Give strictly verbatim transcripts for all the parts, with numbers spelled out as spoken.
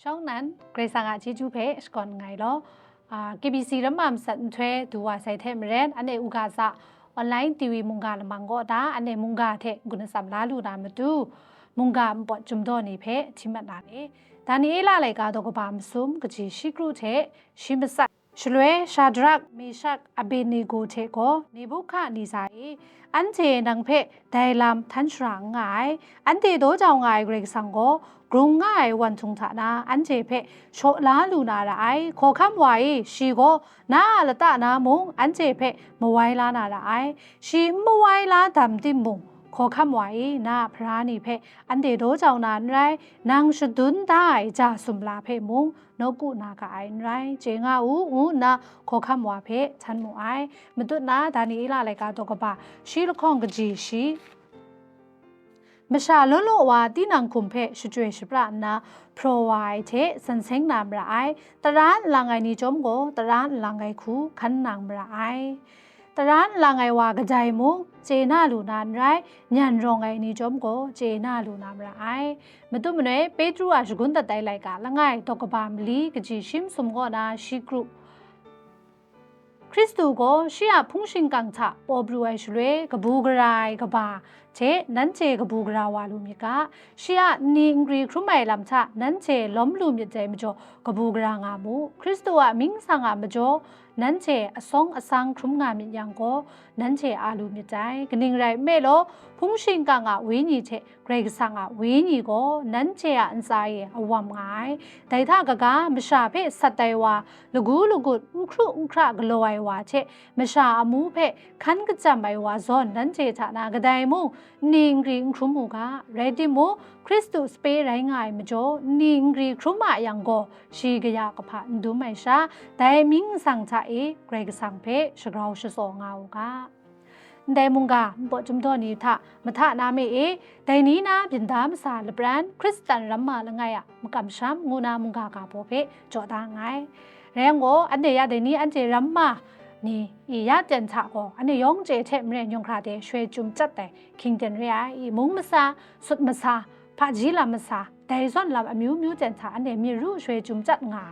Shawng nan, Karai Kasang a chyeju hpe shakawn nngai law, a, K B C ramma matsat nhtoi du wa sai hte maren, anhte u ga sa, online T V mungga lamang kaw ta, anhte mungga hte n-gun atsam la lu na matu, mungga npawt chyum daw ni hpe hti mat na le. Daniela laika daw kaba masum kaji shi kru hte shi matsat, shaloi Shadrak, Meshak, Abednego hte gaw Nebuhkadneza e, anhte nang hpe dai lam htan shara n nga ai, anhte daw jau nga ai Karai Kasang gaw, grung nga ai wan htung hta na anhte hpe shaw la lu na ra ai. Hkawhkam wa e, shi gaw na a lata na mung anhte hpe mawai la na ra ai. Shi n mawai la dam timung, hkawhkam wa e, na a hpara ni hpe anhte daw jau na n rai, nang shadun da ai ja sumla hpe mung, nawku na ga ai n rai, chye nga u, ngu nna hkawhkam wa hpe htan mu ai. Matut na Daniela laika daw kaba shi lahkawng kaji shi, masha law law wa tinang hkum hpe shachyoi shapra nna hpraw wa ai hte san seng na mara ai, tara n lang ai ni chyawm gaw tara n lang ai hku hkan nang mara ai. Tara n lang ai wa kadai mung chye na lu na n rai, nyan rawng ai ni chyawm gaw chye na lu na mara ai. Matu manoi, Petru a shagun dat ai laika langai daw kaba mali kaji shi masum kaw na shi kru, Hkristu gaw shi a hpung shingkang hta paw pru ai shaloi, kabu gara ai kaba hte nanhte kabu gara wa lu myit ga, shi a nni nkri hkrum ai lam hta nanhte lawm lu myit dai majaw, kabu gara nga mu. Hkristu a amying sang a majaw, nanhte asawng asang hkrum nga myit yang gaw, nanhte a lu myit dai. Kaning rai nme law, hpung shingkang a Wenyi hte Karai Kasang a Wenyi gaw nanhte a ntsa e awam nga ai. Dai hta kaga, masha hpe sat ai wa, lagu lagut, n hkru n hkra galaw ai wa hte masha amu hpe hkan kachyam ai wa zawn nanhte hta na kadai mung nni nkri n hkrum u ga, rai timung, Hkristu sape rai nga ai majaw, nni nkri hkrum a yang gaw, shi kaya kahpa n dum ai sha, dai amying nsang hta e Karai Kasang hpe shagrau shatsaw nga u ga. Ndai mungga npawt chyum daw ni hta mahta na me e, dai ni na byin da masa lapran, Hkristan ramma langai a makam masham ngu na mungga ga baw hpe jaw da nngai. Rai yang gaw, anhte ya dai ni anhte ramma ni i ya ten hta gaw, anhte yawng chye hte maren yawng hkra de shoi chyum chyat ai hkying ten re ai, i mung masa, sut masa, hpaji lam masa, dai zawn lam amyu myu ten hta anhte myit ru shoi chyum chyat nga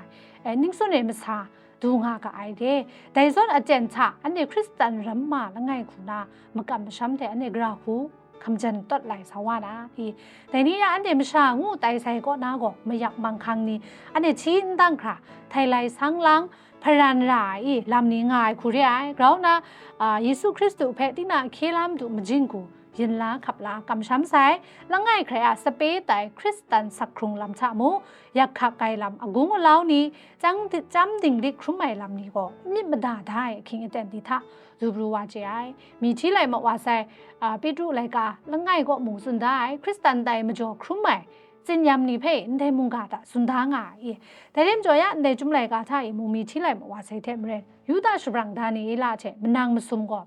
ai, e, ningsun e masa, du nga ga ai de. Dai zawn aten hta anhte Hkristan ramma langai hku na makam masham hte anhte gara hku hkamjan tawt lai sa wa na i, dai ni ya anhte masha ngu tai sai kaw na gaw mayak manghkang ni, anhte hti n dang hkra, htai lai sang lang, hparan ra ai i, lam ni nga ai hku re ai, grau nna, a, Yesu Hkristu hpe tinang a hkye la madu majing hku, yin la hkap la kamsham sai, langai hkrai a sape tai Hkristan sak hkrung lam hta mung, yak hkak ai lam agung alau ni, chyam di-, chyam dinglik hkrum ai lam ni gaw, myit mada da ai ahkying aten ni hta, du pru wa chye ai. Mi hti lai ma wa sai, a, Petru laika langai kaw mung tsun da ai, Hkristan tai majaw hkrum ai, tsinyam ni hpe ndai mungga hta tsun da nga ai. Dai rim jaw ya, ndai Chyum laika hta e mung mi hti lai ma wa sai hte maren, Yuda shabrang Daniela hte manang masum gaw,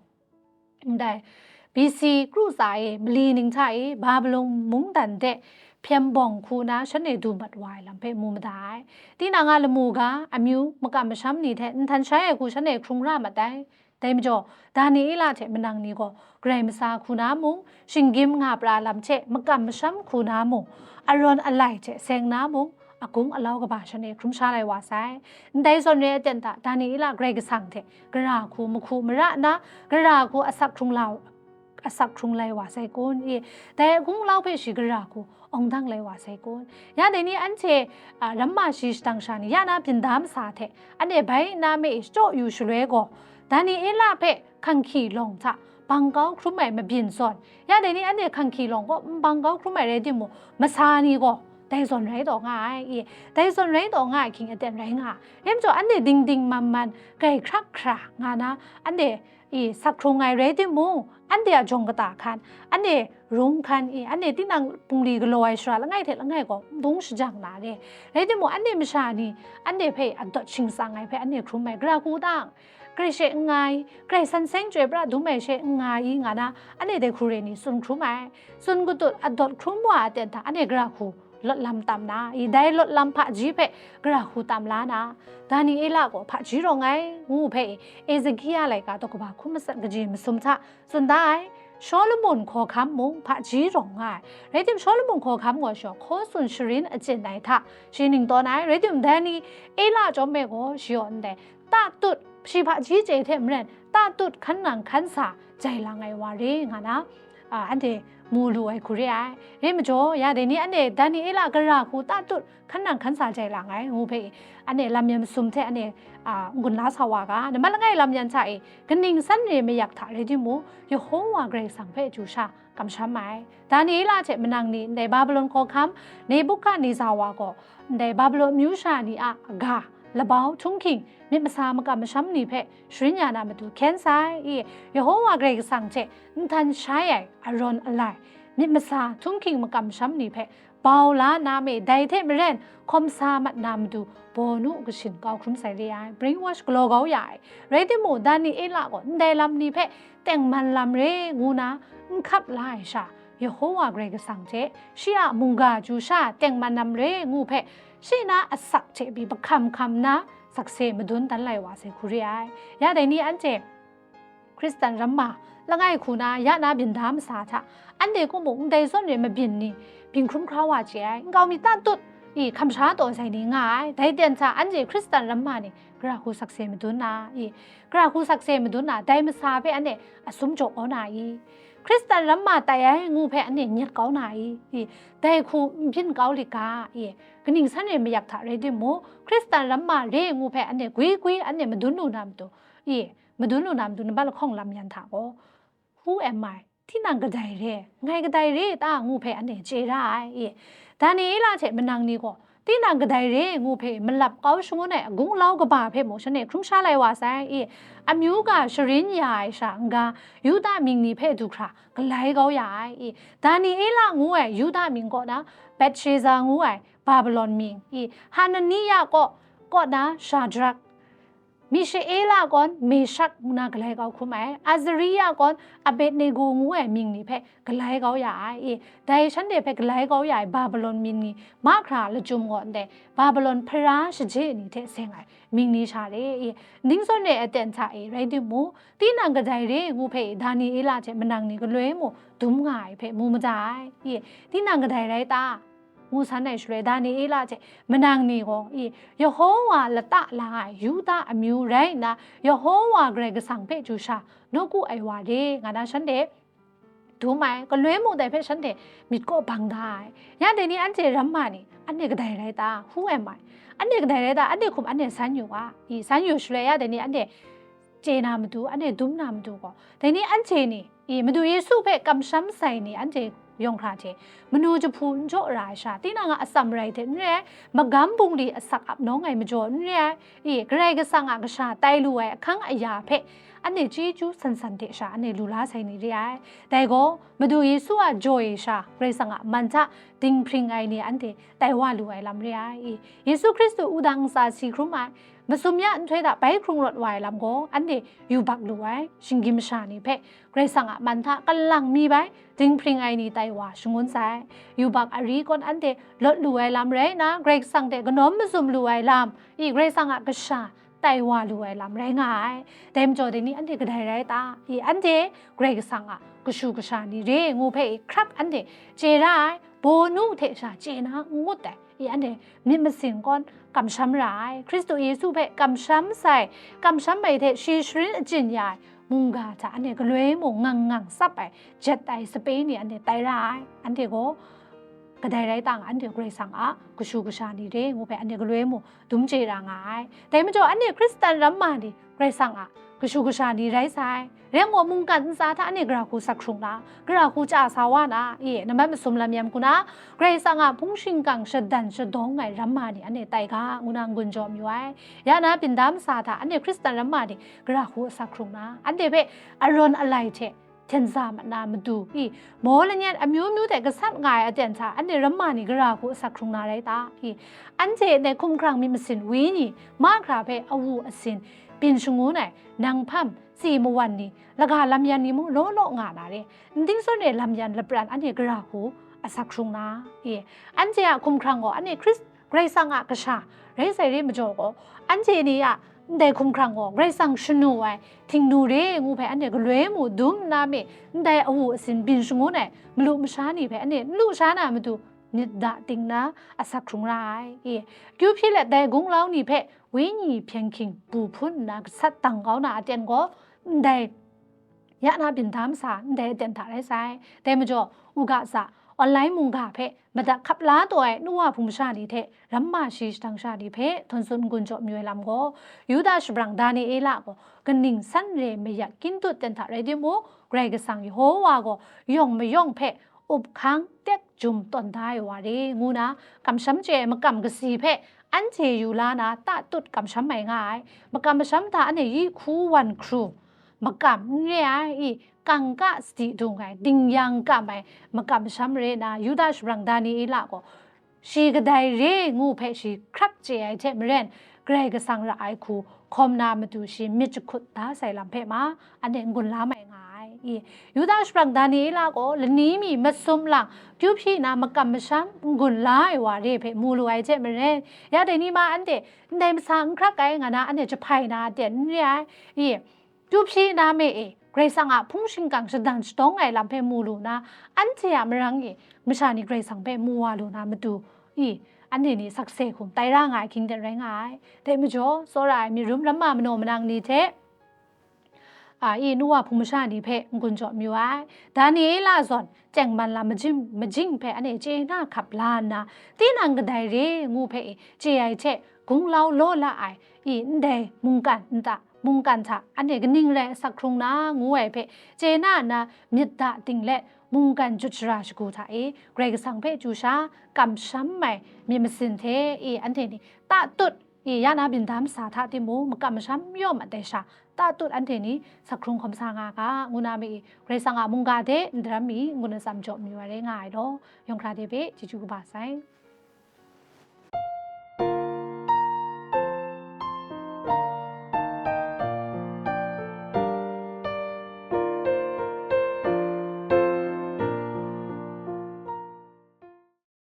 ndai B C kru tsa e mali ning hta e Babilon mungdan de hpyen bawng hku na shan e du mat wa ai lam hpe mu mada ai. Tinang a lamu ga, amyu, makam masham ni hte nhtan shai ai hku shan e hkrung ra mat ai. Dai majaw, Daniela hte manang ni gaw, Karai masa hku na mung, shinggyim nga pra lam hte makam masham hku na mung, arawn alai hte seng na mung, agung alau kaba shan e hkrum sha lai wa sai. Ndai zawn re aten hta, Daniela Karai Kasang hte gara hku mahku mara nna, gara hku asak hkrung la, asak hkrung lai wa sai kun? I, dai agung alau hpe shi gara hku awng dang lai wa sai kun? Ya dai ni anhte, a, ramma shi shadang sha ni ya na byin da masa hte, anhte bai nna me e shachyaw yu shaloi gaw, Daniela hpe hkanghki lawng hta bang kau hkrum ai mabyin zawn, ya dai ni anhte hkanghki lawng gaw n bang kau hkrum ai rai timung, masa ni gaw dai zawn rai taw nga ai, i, dai zawn rai taw nga ai hkying aten rai nga ai. Rai majaw, anhte dingding man man, grai hkrak hkra nga na, anhte i, sak hkrung ai rai timung, anhte a jawng kata hkan, anhte rung hkan i, anhte tinang bungli galaw ai shara langai hte langai gaw n bung shajang na re. Rai timung, anhte masha ni anhte hpe adawt shingtsang ai hpe anhte hkrum ai, gara hku dang, Karai she n nga i, Karai san seng chyoi pra dum ai she n nga i, nga na, anhte dai hku re ni tsun hkrum ai. Tsun katut adawt hkrum wa aten hta, anhte gara hku lawt lam tam na, i, dai lawt lam hpaji hpe gara hku tam la na, Daniela gaw hpaji rawng ai, ngu hpe i, Ezekia laika daw kaba hkum matsat kaji masum hta tsun da ai. Shawlumon hkawhkam mung hpaji rawng nga ai. Rai tim, Shawlumon hkawhkam gaw shi gaw hkaw tsun sharin achyin ai hta shi ning tawn ai. Rai tim, dai ni Ela chyawm e gaw shi gaw ndai tatut, shi hpaji chye hte maren tatut hkan nang hkan sa jai lang ai wa re nga na, a, anhte mu lu ai hku re ai. Rai majaw, ya dai ni anhte Daniela gara hku tatut hkan nang hkan sa jai lang ai ngu hpe, anhte lam yan masum hte anhte, a, n-gun la sa wa ga. Nambat langai lam yan hta e, kaning san re mayak hta rai timung, Yehova Karai Kasang hpe chyu sha kamsham ai. Daniela hte manang ni ndai Babilon hkawhkam Nebukadneza wa gaw ndai Babilon amyu sha ni a ga, labau, htunghking, myit masa makam masham ni hpe sharin ya na matu hkyen sai i, Yehova Karai Kasang hte nhtan shai ai arawn alai, myit masa, htunghking makam masham ni hpe bau la na me, dai hte maren hkawm sa mat na matu baw nu kashin kau hkrum sai re ai, brainwash galaw kau ya ai. Rai timung, Daniela gaw ndai lam ni hpe tengman lam re ngu na n hkap la ai sha, Yehova Karai Kasang hte shi a mungga chyu sha tengman lam re ngu hpe, shi na asak hte pyi bahkam hkam nna sakse madun dan lai wa sai hku re ai. Ya dai ni anhte Hkristan ramma langai hku na ya na byin da masa hta, anhte kaw mung ndai zawn re mabyin ni byin hkrum hkra wa chye ai, nkau mi tatut i hkam sha taw sai ni nga ai. Dai ten hta anhte Hkristan ramma ni gara hku sakse madun na i, gara hku sakse madun na, dai masa hpe anhte asum jaw kau na i, Hkristan ramma tai ai ngu hpe anhte nyet kau na i, i, dai hku n byin kau lit ga i, kaning san re mayak hta rai timung, Hkristan ramma re ngu hpe anhte gwi gwi anhte madun lu na matu i, madun lu na matu nambat lahkawng lam yan hta gaw, Who am I? Tinang kadai re, ngai kadai re ta ngu hpe anhte chye ra ai i. Daniela hte manang ni gaw, tinang kadai re ngu hpe malap kau shangun ai agung alau kaba hpe mung shanhte hkrum sha lai wa sai i. Amyu ga sharin ya ai sha n-ga, Yuda mying ni hpe du hkra galai kau ya ai i. Daniela ngu ai Yuda mying kaw na Belshaza ngu ai Babilon mying i. Hanania kaw, kaw na Shadrak, Mishaela kaw Meshak ngu na galai kau hkrum ai, Azaria kaw Abednego ngu ai mying ni hpe galai kau ya ai i, dai shanhte hpe galai kau ya ai Babilon mying ni mahkra lachyum gaw ndai Babilon hpara shaje ni hte seng ai mying ni sha re i, ning zawn re aten hta e rai timung, tinang kadai re ngu hpe Daniela hte manang ni galoi mung dum nga ai hpe mu mada ai i, tinang kadai rai ta? Ngu san ai shaloi, Daniela hte manang ni gaw i, Yehova lata la ai Yuda amyu rai nna, Yehova Karai Kasang hpe chyu sha nawku ai wa re, nga na shanhte dum ai, galoi mung dai hpe shanhte myit kaw bang da ai. Ya dai ni anhte ramma ni, anhte kadai rai ta? Who am I? Anhte kadai rai ta? Anhte hkum anhte san yu ga, i, san yu shaloi, ya dai ni anhte chye na matu, anhte dum na matu gaw, dai ni anhte ni, i, Madu Yesu hpe kamsham sai ni anhte yawng hkra hte manu jahpu n jaw ra ai sha, tinang a atsam rai hte n re ai, magam bungli asak ap nawng ai majaw n re ai, i, Karai Kasang a kasha tai lu ai ahkang aya hpe anhte chyeju san san hte sha anhte lu la sai ni re ai. Dai gaw, Madu Yesu a jaw e sha, Karai Kasang a man hta dinghpring ai ni anhte tai wa lu ai lam re ai, i, Yesu Hkristu wudang ntsa si hkrum ai, masum ya nhtoi hta bai hkrung rawt wa ai lam gaw, anhte yubak lu ai, shinggyim masha ni hpe Karai Kasang a man hta kalang mi bai, dinghpring ai ni tai wa shangun sai. Yubak ari kaw anhte lawt lu ai lam rai nna, Karai Kasang hte kanawm mazum lu ai lam, i, Karai Kasang a kasha tai wa lu ai lam rai nga ai. Dai majaw, dai ni anhte kadai rai ta? I, anhte Karai Kasang a kashu kasha ni re ngu hpe i hkrak anhte chye ra ai, baw nu hte sha chye na n ngut ai, i, anhte myit masin kaw kamsham ra ai, Hkristu Yesu hpe kamsham sai, kamsham ai hte shi sharin achyin ya ai mungga hta anhte galoi mung ngang ngang tsap ai, jet ai sape ni anhte tai ra ai, anhte gaw kadai rai ta nga, anhte Karai Kasang a kashu kasha ni re ngu hpe anhte galoi mung dum chye ra nga ai. Dai majaw, anhte Hkristan ramma ni Karai Kasang a kashu kasha ni rai sai. Rai nme, mungkan ntsa hta anhte gara hku sak hkrung na, gara hku chya sa wa na, i, nambat masum lam yan hku na, Karai Kasang a hpung shingkang shadan shadawng ai ramma ni anhte tai ga, ngu na n-gun jaw mayu ai. Ya na byin da masa hta anhte Hkristan ramma ni gara hku asak hkrung na, anhte hpe arawn alai hte hten sa mat na matu i, maw lanyan amyu myu hte gasat nga ai aten hta anhte ramma ni gara hku asak hkrung na rai ta i? Anhte ndai hkumhkrang myit masin wenyi mahkra hpe awu asin byin shangun ai, nang hpam, tsi mawan ni, laga lam yan ni mung law law nga na re, n dingzawn re lam yan lapran anhte gara hku asak hkrung na i? Anhte a hkumhkrang gaw anhte Hkris-, Karai Kasang a kasha rai sai re majaw gaw, anhte ni a Ndai hkumhkrang gaw Karai Kasang shanu ai Htingnu re ngu hpe anhte galoi mu dum nna me, ndai awu asin byin shangun ai malu masha ni hpe anhte n lu sha na matu, myit da ting na asak hkrung ra ai. I, kyu hpyi let dai gunglau ni hpe wenyi hpyen hking bu hpun nna gasat dang kau na aten gaw, ndai ya na byin da masa ndai aten hta rai sai. Dai majaw, u ga sa, online mungga hpe madat hkap la taw ai nu wa hpung masha ni hte ramma shi shadang sha ni hpe htawn tsun n-gun jaw mayu ai lam gaw, Yuda shabrang Daniela gaw kaning san re mayat kyin dut ten hta rai timung, Karai Kasang Yehowa gaw yawng mayawng hpe up hkang tek jum tawn da ai wa re ngu na, kamsham chye ai makam kasi hpe anhte yu la na tatut kamsham mai nga ai. Makam masham hta anhte yi hku wan hkru makam n re ai, i, kangka sadi dung ai, dingyang kam ai makam masham re na, Yuda shabrang Daniela gaw shi kadai re ngu hpe shi hkrak chye ai hte maren, Karai Kasang ra ai hku hkawm na matu shi myit jahkut da sai lam hpe ma, anhte n-gun la mai nga ai. I, Yuda shabrang Daniela gaw lani mi masum lang kyu hpyi na makam masham n-gun la ai wa re hpe mu lu ai hte maren, ya dai ni ma anhte ndai masa n hkrak ai nga na anhte jahpai na aten n re ai. I, kyu hpyi na me e, Karai Kasang a hpung shingkang shadang shadawng ai lam hpe mu lu na, anhte a marang e masha ni Karai Kasang hpe mu wa lu na matu, i, anhte ni sakse hkum tai ra nga ai hkying ten rai nga ai. Dai majaw, tsawra ai myit rum ramma manaw manang ni hte, a, i, nu wa hpung masha ni hpe n-gun jaw mayu ai. Daniela zawn tengman lam majing, majing hpe anhte chye na hkap la nna, tinang kadai re ngu hpe, i, chye ai hte gunglau law la ai, i, ndai mungkan nta, mungkan hta anhte kaning rai asak hkrung na ngu ai hpe chye na nna, myit da ting let mungkan jut shara shagu hta e Karai Kasang hpe chyu sha kamsham ai myit masin hte, i, anhte ni tatut, i, ya na byin da masa hta timung, makam masham yawm a tai sha, tatut anhte ni sak hkrung hkawm sa nga ga, ngu na mi, Karai Kasang a mungga hte n daram mi, ngu na tsam jaw mayu ai rai nga ai law, yawng hkra de hpe chyeju kaba sai.